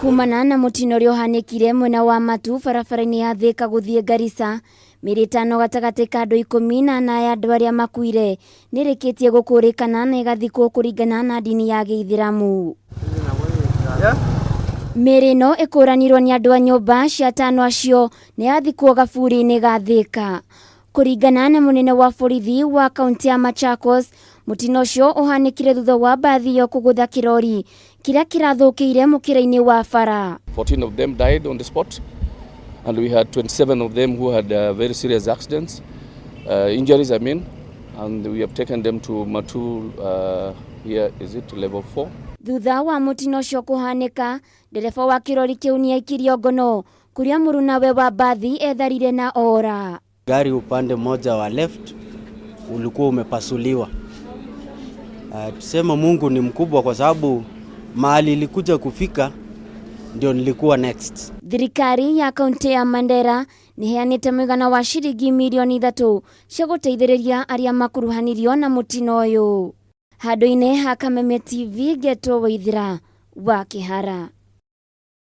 Kumana na mũtino ũrĩa ũhanĩkire mwena wa Matu barabara-inĩ ya Thĩka gũthiĩ Garissa, mĩĩrĩ ĩtano gatagatĩ ka andũ 14 ya andũ arĩa makuire nĩ ĩrĩkĩtie gũkũrĩkana na ĩgathikwo kũringana na ndini ya Gĩithĩramu. Mĩĩrĩ ĩno ĩkũranirwo nĩ andũ a nyũmba cia atano acio na yathikwo gaburi-inĩ ga Thĩka. Kũringana na mũnene wa borithi wa kaunti ya Machakos, mũtino ũcio ũhanĩkire thutha wa mbathi ĩyo kũgũtha kĩrori kĩrĩa kĩrathũkĩire mũkĩra-inĩ wa bara. 14 of them died on the spot and we had 27 of them who had very serious accidents, injuries I mean, and we have taken them to Matuu, here is it level 4. Thutha wa mũtino ũcio kũhanĩka, ndereba wa kĩrori kĩu nĩaikirio ngono kũrĩa mũrunawe wa mbathi etharire na ora. Gari upande mmoja wa left ulikuwa umepasuliwa. Tuseme Mungu ni mkubwa kwa sababu mahali ilikuja kufika ndio nilikuwa next. Thirikari ya kaunti ya Mandera nĩheanĩte mũigana wa ciringi mirioni 3 cia gũteithĩrĩria arĩa makuruhanirio na mũtino ũyũ. Handũ-inĩ ha Kameme TV, Ngetwo Waithira wa Kĩhara.